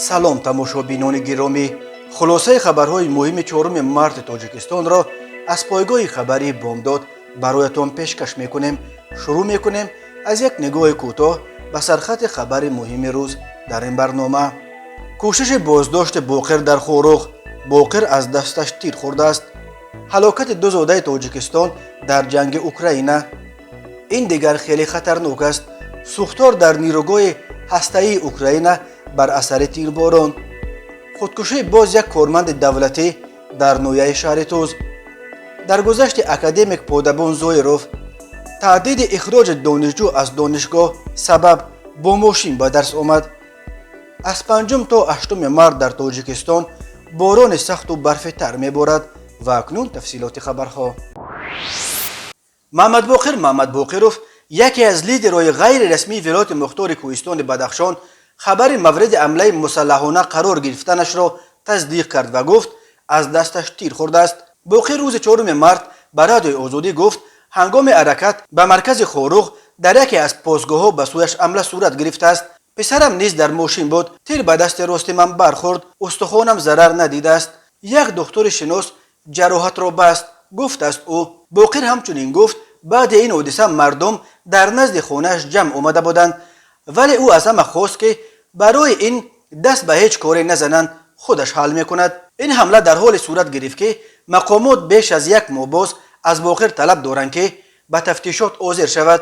Салом, тамошобинони гиромӣ! Хулосаи хабарҳои муҳими 4 марти Тоҷикистонро аз пойгоҳи хабарии «Бомдод» бароятон пешкаш мекунем. Шурӯъ мекунем аз як нигоҳи кӯтоҳ ба сархати хабари муҳими рӯз дар ин барнома. Кӯшиши боздошти Боқир дар Хоруғ, Боқир аз дасташ тир хӯрдааст. Ҳалокати ду зодаи Тоҷикистон дар ҷанги Украина. Ин дигар хеле хатарнок аст. Сӯхтор дар нерӯгоҳи ҳастаии Украина бар асари тирборон. Худкушии боз як корманди давлатӣ дар ноҳияи шаҳри Тӯз. Даргузашти академик Подабон Зоиров. Таҳдиди ихроҷи донишҷӯ аз донишгоҳ, сабаб: бо мошин ба дарс омад. Аз 5 то 8 март дар Тоҷикистон борони сахту барфи тар меборад. Ва акнун тафсилоти хабарҳо. Маҳмадбоқир Маҳмадбоқиров, яке аз лидерҳои ғайрирасмии вилояти мухтори Кӯҳистони Бадахшон, хабари мавриди ҳамлаи мусаллаҳона қарор гирифтанашро тасдиқ кард ва гуфт, аз дасташ тир хӯрдааст. Боқир рӯзи 4 март ба Радиои Озодӣ гуфт, ҳангоми ҳаракат ба маркази Хоруғ дар яке аз постгоҳҳо ба сӯяш ҳамла сурат гирифтааст. «Писарам низ дар мошин буд. Тир ба дасти рости ман бархӯрд, устухонам зарар надидааст. Як духтури шинос ҷароҳатро баст», гуфтааст ӯ. Боқир ҳамчунин гуфт, баъди ин ҳодиса мардум дар назди хонааш ҷамъ омада буданд, вале ӯ аз ҳама хост, ки барои ин даст ба ҳеҷ коре назананд, худаш ҳал мекунад. Ин ҳамла дар ҳоле сурат гирифт, ки мақомот беш аз як моҳ боз аз Боқир талаб доранд, ки ба тафтишот ҳозир шавад.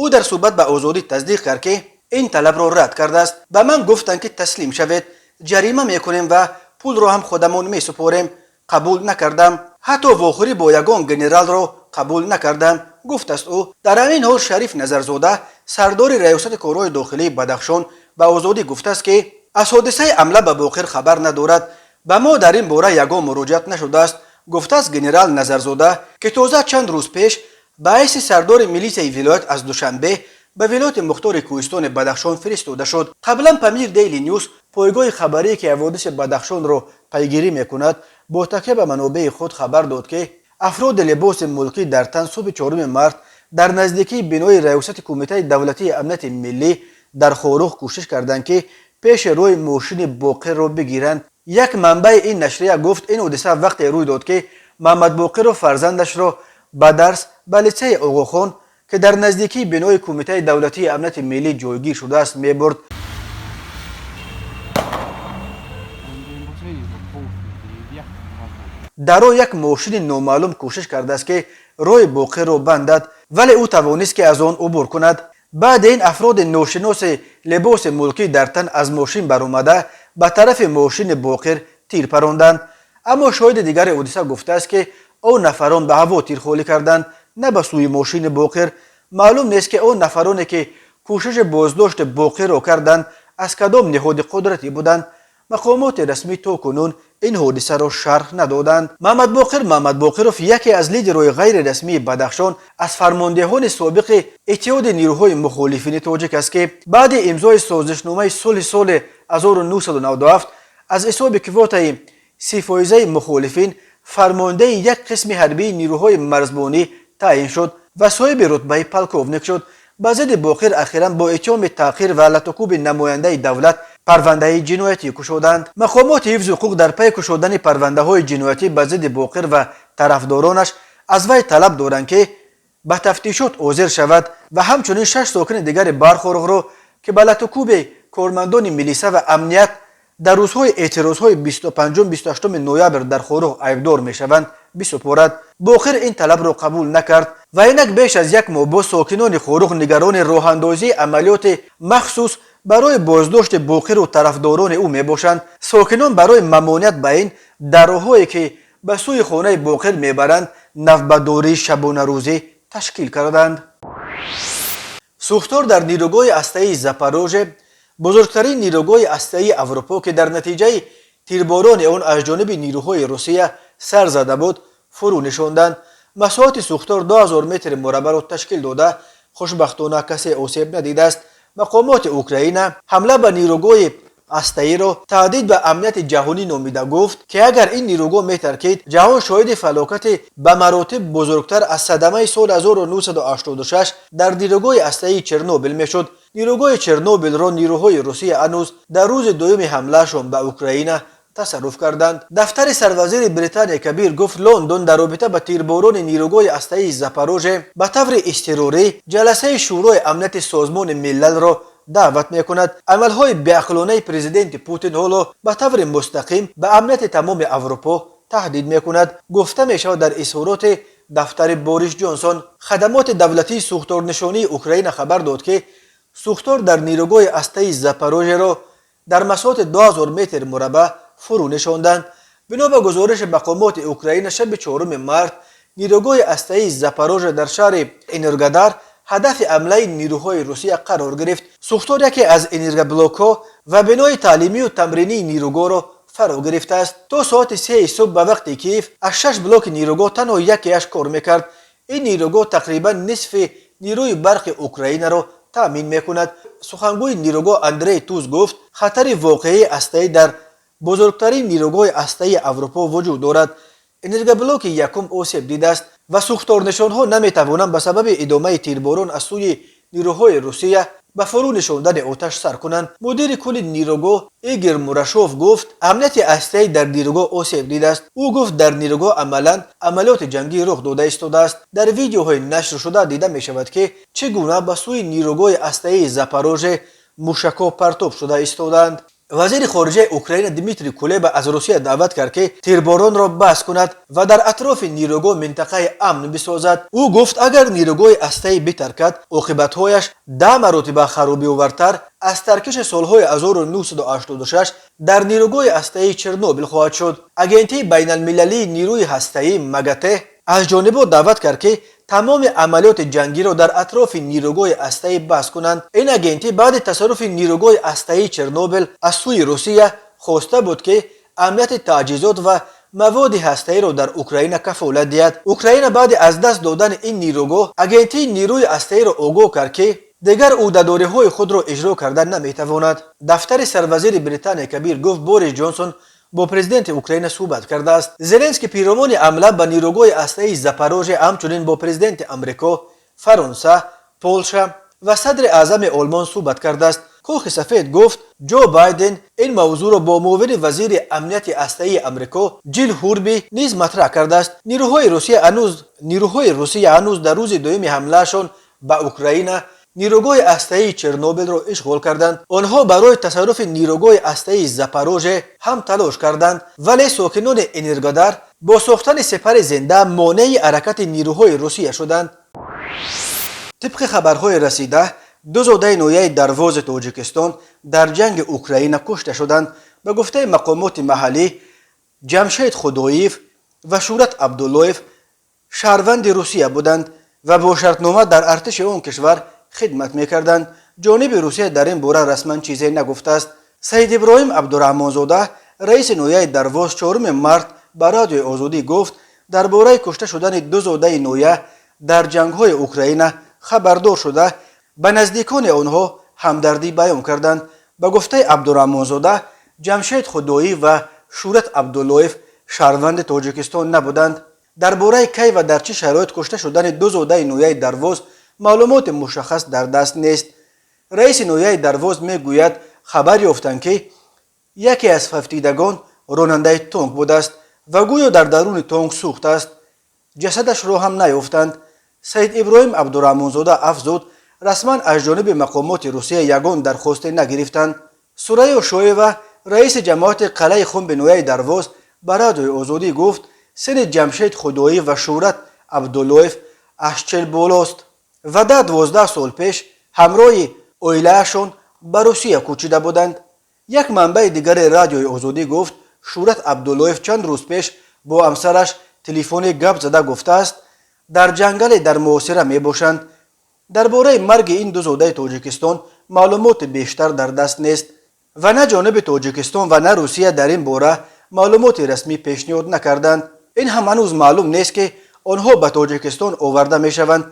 Ӯ дар суҳбат ба Озодӣ тасдиқ кард, ки ин талабро рад кардааст. «Ба ман гуфтанд, ки таслим шавед, ҷарима мекунем ва пулро ҳам худамон месупорем. Қабул накардам. Ҳатто вохӯрӣ бо ягон генералро қабул накардам», гуфтааст ӯ. Дар ҳамин ҳол Шариф Назарзода, сардори раёсати корҳои дохилии Бадахшон, ба Озодӣ гуфтааст, ки аз ҳодисаи ҳамла ба Боқир хабар надорад. «Ба мо дар ин бора ягон муроҷиат нашудааст», гуфтааст генерал Назарзода, ки тоза чанд рӯз пеш ба ҳайси сардори милисияи вилоят аз Душанбе ба вилояти мухтори Кӯҳистони Бадахшон фиристода шуд. Қаблан «Памир Дейли Нюс», пойгоҳи хабарие, ки ҳаводиси Бадахшонро пайгирӣ мекунад, бо такя ба манобеи худ хабар дод, ки афроди либоси мулкӣ дар тан субҳи 4 март дар наздикии бинои раёсати Кумитаи давлатии амнияти миллӣ дар Хоруғ кӯшиш карданд, ки пеши рӯи мошини Боқирро бигиранд. Як манбаи ин нашрия гуфт, ин ҳодиса вақте рӯй дод, ки Маҳмадбоқиров фарзандашро ба дарс ба литсеи Оғохон, ки дар наздикии бинои Кумитаи давлатии амнияти миллӣ ҷойгир шудааст, мебурд. Дар роҳ як мошини номаълум кӯшиш кардааст, ки роҳи Боқирро бандад, вале ӯ тавонист, ки аз он убур кунад. Баъди ин афроди ношиноси либоси мулкӣ дар тан аз мошин баромада, ба тарафи мошини Боқир тир паронданд. Аммо шоҳиди дигари ҳодиса гуфтааст, ки он нафарон ба ҳаво тирхолӣ карданд, на ба сӯи мошини Боқир. Маълум нест, ки он нафароне, ки кӯшиши боздошти Боқирро карданд, аз кадом ниҳоди қудратӣ буданд. Мақомоти расмӣ то кунун ин ҳодисаро шарҳ надоданд. Маҳмадбоқир Маҳмадбоқиров яке аз лидерҳои ғайрирасмии Бадахшон, аз фармондеҳони собиқи Иттиҳоди нирӯҳои мухолифини тоҷик аст, ки баъди имзои созишномаи сулҳи соли 1997 аз ҳисоби квотаи 30-фоизаи мухолифин фармондеҳи як қисми ҳарбии нирӯҳои марзбонӣ таъин шуд ва соҳиби рутбаи полковник шуд. Ба зидди Боқир ахиран бо иттиҳоми таъқир ва латукӯби намояндаи давлат парвандаи ҷиноятӣ кушоданд. Мақомоти ҳифзи ҳуқуқ дар пайи кушодани парвандаҳои ҷиноятӣ ба зидди Боқир ва тарафдоронаш аз вай талаб доранд, ки ба тафтишот ҳозир шавад ва ҳамчунин шаш сокини дигари Бархоруғро, ки ба латукӯби кормандони милиса ва амният дар рӯзҳои эътирозҳои 25-28 ноябр дар Хоруғ айбдор мешаванд, бисупорад. Боқир ин талабро қабул накард ва инак беш аз як моҳ боз сокинони Хоруғ нигарони роҳандозии амалиёти махсус барои боздошти Боқиру тарафдорони ӯ мебошанд. Сокинон барои мамоният ба ин дар роҳҳое, ки ба сӯи хонаи Боқир мебаранд, навбатдории шабонарӯзӣ ташкил карданд. Сӯхтор дар нерӯгоҳи ҳастаии Запороже, бузургтарин нерӯгоҳи ҳастаии Аврупо, ки дар натиҷаи тирборони он аз ҷониби нирӯҳои Русия сар зада буд, фурӯ нишонданд. Масоҳати сӯхтор 2000 метри мураббаъро ташкил дода, хушбахтона касе осеб надидааст. Мақомоти Украина ҳамла ба нерӯгоҳи ҳастаиро таҳдид ба амнияти ҷаҳонӣ номида гуфт, ки агар ин нерӯгоҳ метаркид, ҷаҳон шоҳиди фалокати ба маротиб бузургтар аз садамаи соли 1986 дар нерӯгоҳи ҳастаии Чернобил мешуд. Нерӯгоҳи Чернобилро нерӯҳои Русия ҳанӯз дар рӯзи дуюми ҳамлаашон ба Украина тасарруф карданд. Дафтари сарвазири Британия Кабир гуфт, Лондон дар робита ба тирборони нерӯгоҳи ҳастаии Запороже ба таври изтирорӣ ҷаласаи Шӯрои амнияти Созмони Милалро даъват мекунад. Амалҳои беақлонаи президенти Путин ҳоло ба таври мустақим ба амнияти тамоми Аврупо таҳдид мекунад, гуфта мешавад дар изҳороти дафтари Борис Ҷонсон. Хадамоти давлатии сӯхторнишонии Украина хабар дод, ки сӯхтор дар нерӯгоҳи ҳастаи Запорожеро дар масоҳати 2000 метр мураббаъ фурӯ нишонданд. Бино ба гузориши мақомоти Украина, шаби 4 март нерӯгоҳи ҳастаии Запороже дар шаҳри Энергодар ҳадафи ҳамлаи нерӯҳои Русия қарор гирифт. Сӯхтор яке аз энергоблокҳо ва бинои таълимию тамринии нерӯгоҳро фаро гирифтааст. То соати 3 субҳ ба вақти Киев аз шаш блоки нерӯгоҳ танҳо якеаш кор мекард. Ин нерӯгоҳ тақрибан нисфи нерӯи барқи Украинаро таъмин мекунад. Сухангӯи нерӯгоҳ Андрей Туз гуфт, хатари воқеии ҳастаӣ дар бузургтарин нерӯгоҳи ҳастаии Аврупо вуҷуд дорад. Энергоблоки якум осеб дидааст ва сӯхторнишонҳо наметавонанд ба сабаби идомаи тирборон аз сӯи нерӯҳои Русия ба фурӯ нишондани оташ сар кунанд. Мудири кулли нерӯгоҳ Игор Мурашов гуфт, амнияти ҳастаӣ дар нерӯгоҳ осеб дидааст. Ӯ гуфт, дар нерӯгоҳ амалан амалиёти ҷангӣ рух дода истодааст. Дар видеоҳои нашршуда дида мешавад, ки чӣ гуна ба сӯи нерӯгоҳи ҳастаии Запороже мушакҳо партоб шуда истодаанд. Вазири хориҷаи Украина Дмитрий Кулеба аз Русия даъват кард, ки тирборонро бас кунад ва дар атрофи нерӯгоҳ минтақаи амн бисозад. Ӯ гуфт, агар нерӯгоҳи ҳастаӣ битаркад, оқибатҳояш 10 маротиба харобиовартар аз таркиши солҳои 1986 дар нерӯгоҳи ҳастаии Чернобил хоҳад шуд. Агентии байналмилалии нерӯи ҳастаӣ МАГАТЭ аз ҷонибо даъват кард, ки тамоми амалиёти ҷангиро дар атрофи нерӯгоҳи ҳастаӣ бас кунанд. Ин агентӣ баъди тасарруфи нерӯгоҳи ҳастаии Чернобил аз сӯи Русия хоста буд, ки амнияти таҷҳизот ва маводи ҳастаиро дар Украина кафолат диҳад. Украина баъди аз даст додани ин нерӯгоҳ агентии нерӯи ҳастаиро огоҳ кард, ки дигар ӯҳдадориҳои худро иҷро карда наметавонад. Дафтари сарвазири Британия Кабир гуфт, Борис Ҷонсон бо президенти Украина суҳбат кардааст. Зеленский пиромони ҳамла ба нерӯгоҳи ҳастаии Запороже ҳамчунин бо президенти Амрико, Фаронса, Полша ва садри аъзами Олмон суҳбат кардааст. Кохи Сафед гуфт, Ҷо Байден ин мавзӯъро бо муовини вазири амнияти ҳастаии Амрико Ҷил Ҳурби низ матраҳ кардааст. Нерӯҳои Русия ҳанӯз дар рӯзи дуюми ҳамлаашон ба Украина нерӯгоҳи ҳастаии Чернобилро ишғол карданд. Онҳо барои тасарруфи нерӯгоҳи ҳастаии Запороже ҳам талош карданд, вале сокинони Энергодар бо сохтани сепари зинда монеи ҳаракати нерӯҳои Русия шуданд. Тибқи хабарҳои расида, ду зодаи ноҳияи Дарвози Тоҷикистон дар ҷанги Украина кушта шуданд. Ба гуфтаи мақомоти маҳаллӣ, Ҷамшед Худоев ва Шӯрат Абдуллоев шаҳрванди Русия буданд ва бо шартнома дар артиши он кишвар хидмат мекарданд. Ҷониби Русия дар ин бора расман чизе нагуфтааст. Саид Иброҳим Абдураҳмонзода, раиси ноҳияи Дарвоз, 4 март ба Радиои Озодӣ гуфт, дар бораи кушта шудани ду зодаи ноҳия дар ҷангҳои Украина хабардор шуда, ба наздикони онҳо ҳамдардӣ баён карданд. Ба гуфтаи Абдураҳмонзода, Ҷамшед Худоӣ ва Шӯрат Абдуллоев шаҳрванди Тоҷикистон набуданд. Дар бораи кай ва дар чӣ шароит кушта шудани ду зодаи ноҳияи Дарвоз маълумоти мушаххас дар даст нест. Раиси ноҳияи Дарвоз мегӯяд, хабар ёфтанд, ки яке аз фавтидагон ронандаи тонк будааст ва гӯё дар даруни тонк сӯхтааст, ҷасадашро ҳам наёфтанд. Саид Иброҳим Абдураҳмонзода афзуд, расман аз ҷониби мақомоти Русия ягон дархосте нагирифтанд. Сурайё Шоева, раиси ҷамоати Қалъаи Хумби ноҳияи Дарвоз, ба Радиои Озодӣ гуфт, синни Ҷамшед Худоӣ ва Шӯрат Абдуллоев аз 40 болост ва 10-12 сол пеш ҳамроҳи оилаашон ба Русия кӯчида буданд. Як манбаи дигари Радиои Озодӣ гуфт, Шӯрат Абдуллоев чанд рӯз пеш бо ҳамсараш телефонӣ гап зада гуфтааст, дар ҷангале дар муҳосира мебошанд. Дар бораи марги ин ду зодаи Тоҷикистон маълумоти бештар дар даст нест ва на ҷониби Тоҷикистон ва на Русия дар ин бора маълумоти расмӣ пешниҳод накарданд. Ин ҳам ҳанӯз маълум нест, ки онҳо ба Тоҷикистон оварда мешаванд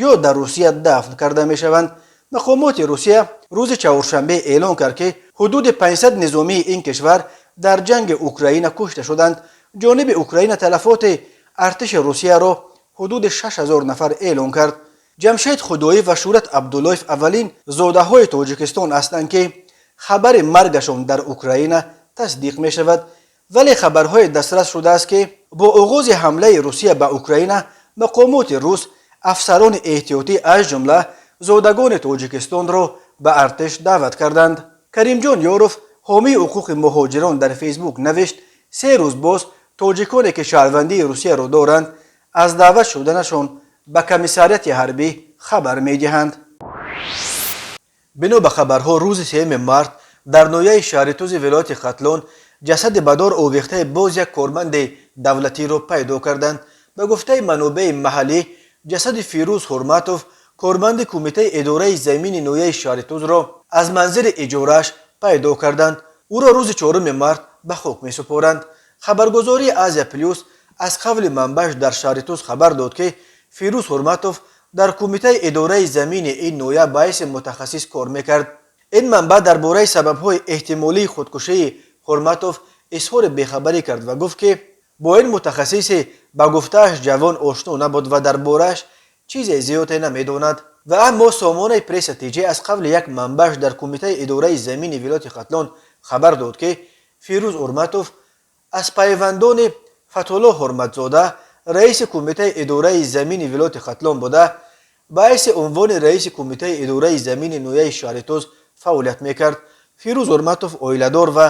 ё дар Русия дафн карда мешаванд. Мақомоти Русия рӯзи чаҳоршанбе эълон кард, ки ҳудуди 500 низомии ин кишвар дар ҷанги Украина кушта шуданд. Ҷониби Украина талафоти артиши Русияро ҳудуди 6000 нафар эълон кард. Ҷамшед Худоев ва Шӯрат Абдуллоев аввалин зодаҳои Тоҷикистон ҳастанд, ки хабари маргашон дар Украина тасдиқ мешавад. Вале хабарҳое дастрас шудааст, ки бо оғози ҳамлаи Русия ба Украина мақомоти рус афсарони эҳтиётӣ, аз ҷумла зодагони Тоҷикистонро, ба артиш даъват карданд. Каримҷон Ёров, ҳомии ҳуқуқи муҳоҷирон, дар Фейсбук навишт: 3 рӯз боз тоҷиконе, ки шаҳрвандии Русияро доранд, аз даъват шуданашон ба комиссариати ҳарбӣ хабар медиҳанд. Бино ба хабарҳо, рӯзи 3 март дар ноҳияи Шаҳритузи вилояти Хатлон ҷасади ба дор овехтаи боз як корманди давлатиро пайдо карданд. Ба гуфтаи манобеи маҳаллӣ, ҷасади Фирӯз Ҳурматов, корманди кумитаи идораи замини ноҳияи Шаҳритузро, аз манзили иҷорааш пайдо карданд. Ӯро рӯзи 4 март ба хок месупоранд. Хабаргузории Азия Плюс аз қавли манбааш дар Шаҳритуз хабар дод, ки Фирӯз Ҳурматов дар кумитаи идораи замини ин ноҳия ба ҳайси мутахассис кор мекард. Ин манбаъ дар бораи сабабҳои эҳтимолии худкушии Ҳурматов изҳори бехабарӣ кард ва гуфт, ки бо ин мутахассиси ба гуфтааш ҷавон ошно набуд ва дар борааш чизе зиёде намедонад. Ва аммо сомонаи Пресса ТЖ аз қавли як манбааш дар кумитаи идораи замини вилояти Хатлон хабар дод, ки Фирӯз Ҳурматов аз пайвандони Фатҳулло Ҳурматзода, раиси кумитаи идораи замини вилояти Хатлон буда, ба ҳайси унвони раиси кумитаи идораи замини ноҳияи Шаҳритуз фаъолият мекард. Фирӯз Ҳурматов оиладор ва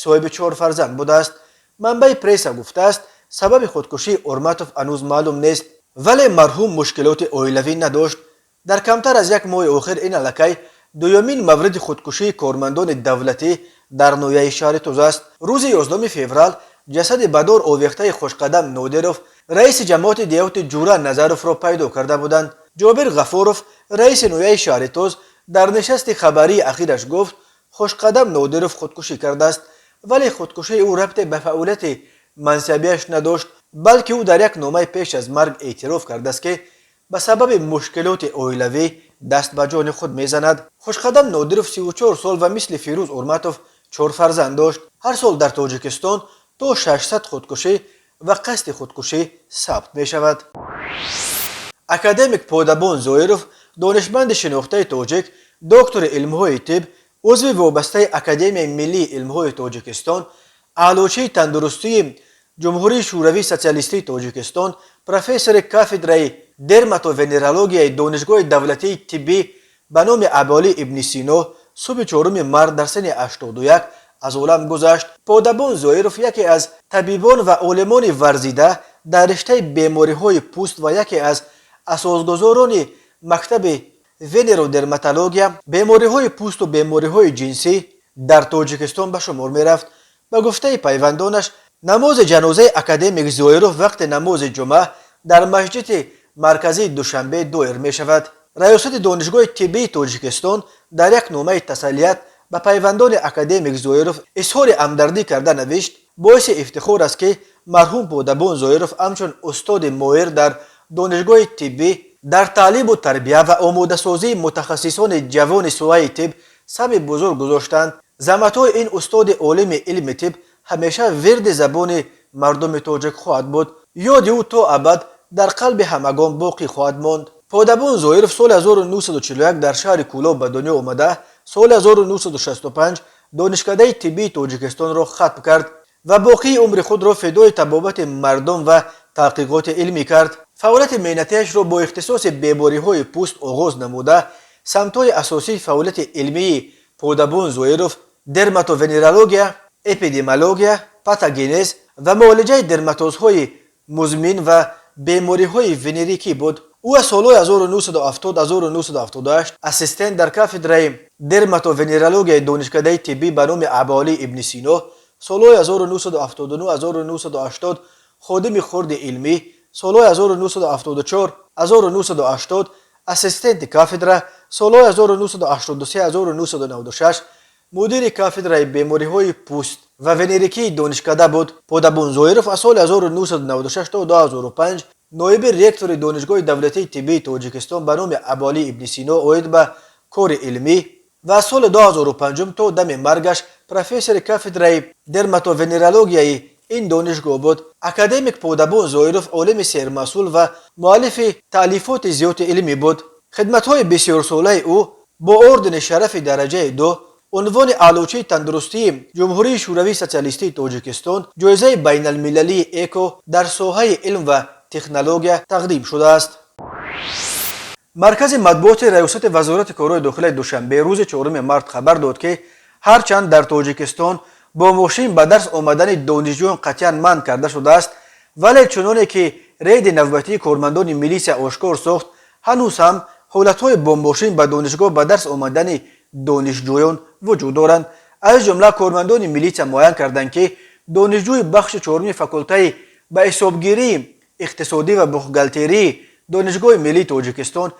соҳиби чор фарзанд будааст. Манбаи Пресса гуфтааст, сабаби худкушии Ҳурматов ҳанӯз маълум нест, вале марҳум мушкилоти оилавӣ надошт. Дар камтар аз як моҳи охир ин аллакай дуюмин мавриди худкушии кормандони давлатӣ дар ноҳияи Шаҳритуз аст. Рӯзи 11 феврал ҷасади ба дор овехтаи Хушқадам Нодиров, раиси ҷамоати деҳоти Ҷура Назаровро пайдо карда буданд. Ҷобир Ғафуров, раиси ноҳияи Шаҳритуз, дар нишасти хабарии ахираш гуфт, Хушқадам Нодиров худкушӣ кардааст, вале худкушии ӯ рабте ба фаъолияти мансабияш надошт, балки ӯ дар як номаи пеш аз марг эътироф кардааст, ки ба сабаби мушкилоти оилавӣ даст ба ҷони худ мезанад. Хушқадам Нодиров 34 сол ва мисли Фирӯз Ҳурматов чор фарзанд дошт. Ҳар сол дар Тоҷикистон то 600 худкушӣ ва қасди худкушӣ сабт мешавад. Академик Подабон Зоиров, донишманди шинохтаи тоҷик, доктори илмҳои тиб, узви вобастаи Академияи миллии илмҳои Тоҷикистон, аълочии тандурустии Ҷумҳурии Шӯравии Социалистии Тоҷикистон, профессори кафедраи дерматовенерологияи Донишгоҳи давлатии тиббӣ ба номи Абуалӣ ибни Сино субҳи 4 март дар синни 81 аз олам гузашт. Подабон Зоиров яке аз табибон ва олимони варзида дар риштаи бемориҳои пӯст ва яке аз асосгузорони мактаби венеродерматология, бемориҳои пӯсту бемориҳои ҷинсӣ дар Тоҷикистон ба шумор мерафт. Ба гуфтаи пайвандонаш, намози ҷанозаи академик Зоиров вақти намози ҷумъа дар масҷиди марказии Душанбе доир мешавад. Раёсати Донишгоҳи тиббии Тоҷикистон дар як номаи тасаллият ба пайвандони академик Зоиров изҳори ҳамдардӣ карда навишт: «Боиси ифтихор аст, ки марҳум Подабон Зоиров ҳамчун устоди моҳир дар донишгоҳи тиббӣ дар таълиму тарбия ва омодасозии мутахассисони ҷавони соҳаи тиб саҳми бузург гузоштанд. Заҳматҳои ин устоди олими илми тиб ҳамеша вирди забони мардуми тоҷик хоҳад буд. Ёди ӯ то абад дар қалби ҳамагон боқӣ хоҳад монд». Подабон Зоиров соли 1941 дар шаҳри Кӯлоб ба дунё омада, соли 1965 Донишкадаи тиббии Тоҷикистонро хатм кард ва боқии умри худро фидои табобати мардум ва таҳқиқоти илмӣ кард. Фаъолияти меҳнатиашро бо ихтисоси бемориҳои пӯст оғоз намуда, самтҳои асосии фаъолияти илмии Подабон Зоиров дерматовенерология, эпидемиология, патогенез ва муолиҷаи дерматозҳои музмин ва бемориҳои венерикӣ буд. Ӯ аз солҳои 1970-1978 ассистент дар кафедраи дерматовенерологияи Донишкадаи тиббӣ ба номи Абуалӣ ибни Сино, солҳои 1979-1980 ходими хурди илмӣ, солҳои 1974-1980 ассистенти кафедра, солҳои 1983-1996 мудири кафедраи бемориҳои пӯст ва венерикии донишкада буд. Подабон Зоиров аз соли 1996 то 2005 ноиби ректори Донишгоҳи давлатии тиббии Тоҷикистон ба номи Абуалӣ ибни Сино оид ба кори илмӣ ва аз соли 2005 то дами маргаш профессори кафедраи дерматовенерологияи ин донишгоҳ буд. Академик Подабон Зоиров олими сермасъул ва муаллифи таълифоти зиёди илмӣ буд. Хидматҳои бисёрсолаи ӯ бо ордени Шарафи дараҷаи ду, унвони Аълочии тандурустии Ҷумҳурии Шӯравии Социалистии Тоҷикистон, ҷоизаи байналмилалии ЭКО дар соҳаи илм ва технология тақдим шудааст. Маркази матбуоти Раёсати Вазорати корҳои дохилаи Душанбе рӯзи 4 март хабар дод, ки ҳарчанд дар Тоҷикистон бо мошин ба дарс омадани донишҷӯён қатъиян манъ карда шудааст, вале чуноне ки рейди навбатии кормандони милисия ошкор сохт, ҳанӯз ҳам ҳолатҳои бо мошин ба донишгоҳ ба дарс омадани донишҷӯён вуҷуд доранд. Аз ҷумла кормандони милитсия муайян карданд, ки донишҷӯи бахши чоруми факултаи ба ҳисобгирии иқтисодӣ ва бухгалтерии Донишгоҳи миллии Тоҷикистон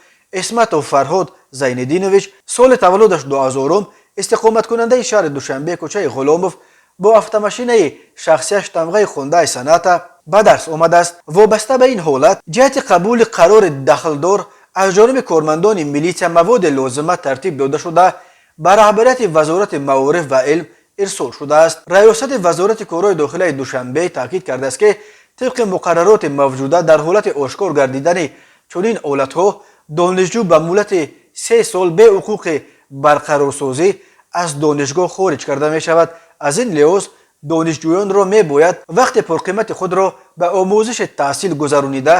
Исматов Фарҳод Зайниддинович, соли таваллудаш 2000-ум, истиқоматкунандаи шаҳри Душанбе, кӯчаи Ғуломов, бо автомашинаи шахсияш тамғаи Хундай Соната ба дарс омадааст. Вобаста ба ин ҳолат, ҷиҳати қабули қарори дахлдор аз ҷониби кормандони милитсия маводи лозима тартиб дода шуда, ба раҳбарияти Вазорати маориф ва илм ирсол шудааст. Раёсати Вазорати корҳои дохилаи Душанбе таъкид кардааст, ки тибқи муқаррароти мавҷуда, дар ҳолати ошкор гардидани чунин ҳолатҳо донишҷӯ ба муҳлати 3 сол бе ҳуқуқи барқарорсозӣ аз донишгоҳ хориҷ карда мешавад. Аз ин лиҳоз донишҷӯёнро мебояд вақти пурқимати худро ба омӯзиши таҳсил гузаронида,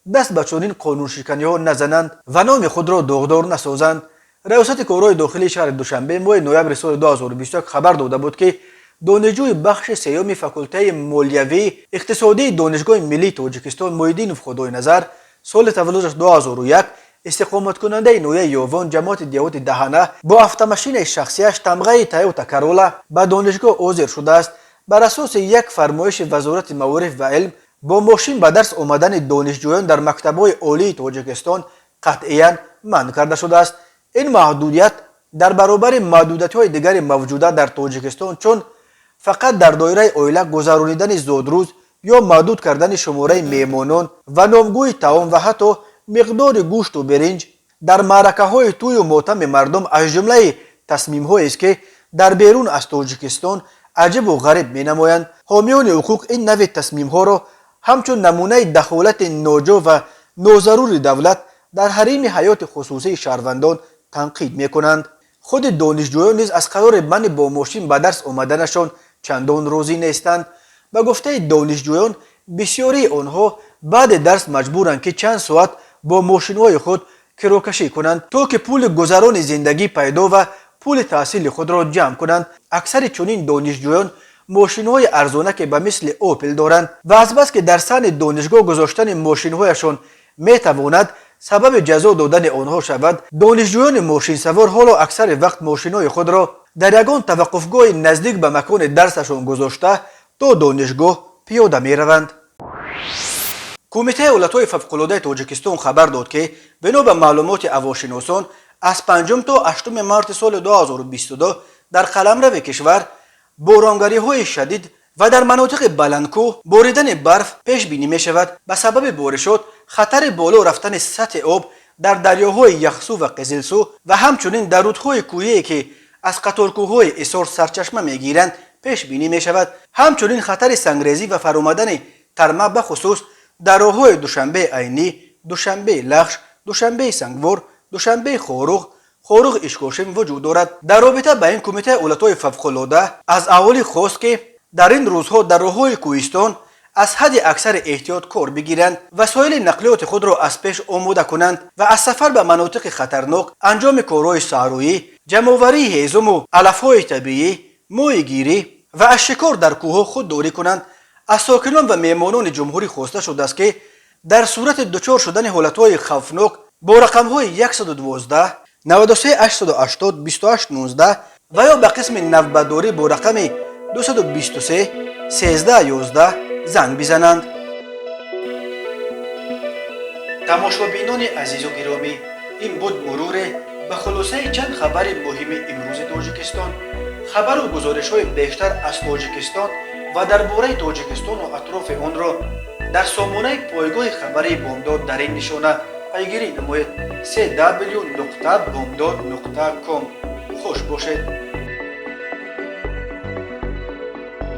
даст ба чунин қонуншиканиҳо назананд ва номи худро доғдор насозанд. Раёсати корҳои дохилии шаҳри Душанбе моҳи ноябри соли 2021 хабар дода буд, ки донишҷӯи бахши сеюми факултаи молиявии иқтисодии Донишгоҳи миллии Тоҷикистон Муҳиддинов Худойназар, соли таваллудаш 2001, истиқоматкунандаи ноҳияи Ёвон, ҷамоати деҳоти Даҳана, бо автомашинаи шахсияш тамғаи Тойота Карола ба донишгоҳ ҳозир шудааст. Бар асоси як фармоиши Вазорати маориф ва илм бо мошин ба дарс омадани донишҷӯён дар мактабҳои олии Тоҷикистон қатъиян манъ карда шудааст. Ин маҳдудият дар баробари маҳдудиятҳои дигари мавҷуда дар Тоҷикистон, чун фақат дар доираи оила гузаронидани зодрӯз ё маҳдуд кардани шумораи меҳмонон ва номгӯи таом ва ҳатто миқдори гӯшту биринҷ дар маъракаҳои тӯю мотами мардум, аз ҷумлаи тасмимҳоест, ки дар берун аз Тоҷикистон аҷибу ғариб менамоянд. Ҳомиёни ҳуқуқ ин нави тасмимҳоро ҳамчун намунаи дахолати ноҷо ва нозарури давлат дар ҳарими ҳаёти хусусии шаҳрвандон танқид мекунанд. Худи донишҷӯён низ аз қарори манъи бо мошин ба дарс омаданашон чандон розӣ нестанд. Ба гуфтаи донишҷӯён, бисёрии онҳо баъди дарс маҷбуранд, ки чанд соат бо мошинҳои худ кирокашӣ кунанд, то ки пули гузарони зиндагӣ пайдо ва пули таҳсили худро ҷамъ кунанд. Аксари чунин донишҷӯён мошинҳои арзонаке ба мисли Опел доранд ва азбаски дар саҳни донишгоҳ гузоштани мошинҳояшон метавонад сабаби ҷазо додани онҳо шавад, донишҷӯёни мошинсавор ҳоло аксари вақт мошинҳои худро дар ягон таваққуфгоҳи наздик ба макони дарсашон гузошта, то донишгоҳ пиёда мераванд. Кумитаи ҳолатҳои фавқулодаи Тоҷикистон хабар дод, ки бино ба маълумоти ҳавошиносон аз 5 то 8 марти соли 2022 дар қаламрави кишвар боронгариҳои шадид ва дар манотиқи баландкӯҳ боридани барф пешбинӣ мешавад. Ба сабаби боришот хатари боло рафтани сатҳи об дар дарёҳои Яхсу ва Қизилсу ва ҳамчунин дар рудҳои кӯҳие, ки аз қаторкӯҳҳои Исор сарчашма мегиранд, пешбинӣ мешавад. Ҳамчунин хатари сангрезӣ ва фаромадани тарма, бахусус дар роҳҳои Душанбе Айнӣ, Душанбе Лахш, Душанбеи Сангвор, Душанбеи Хоруғ, Хоруғ Ишкошим вуҷуд дорад. Дар робита ба ин Кумитаи ҳолатҳои фавқулода аз аҳолӣ хост, ки дар ин рӯзҳо дар роҳҳои кӯҳистон аз ҳадди аксари эҳтиёт кор бигиранд, васоили нақлиёти худро аз пеш омода кунанд ва аз сафар ба манотиқи хатарнок, анҷоми корҳои саҳроӣ, ҷамъоварии ҳезуму алафҳои табиӣ, моҳигирӣ ва аз шикор дар кӯҳҳо худдорӣ кунанд. Аз сокинон ва меҳмонони ҷумҳурӣ хоста шудааст, ки дар сурати дучор шудани ҳолатҳои хавфнок бо рақамҳои 112, 93 880 28 19 ва ё ба қисми навбатдорӣ бо рақами 223 13 11 занг бизананд. Тамошобинони азизу гиромӣ, ин буд муруре ба хулосаи чанд хабари муҳими имрӯзи Тоҷикистон. Хабару гузоришҳои бештар аз Тоҷикистон ва дар бораи Тоҷикистону атрофи онро дар сомонаи пойгоҳи хабарии Бомдод дар ин нишона Пайгирӣ намоед: cw.bomdod.com. Хуш бошед.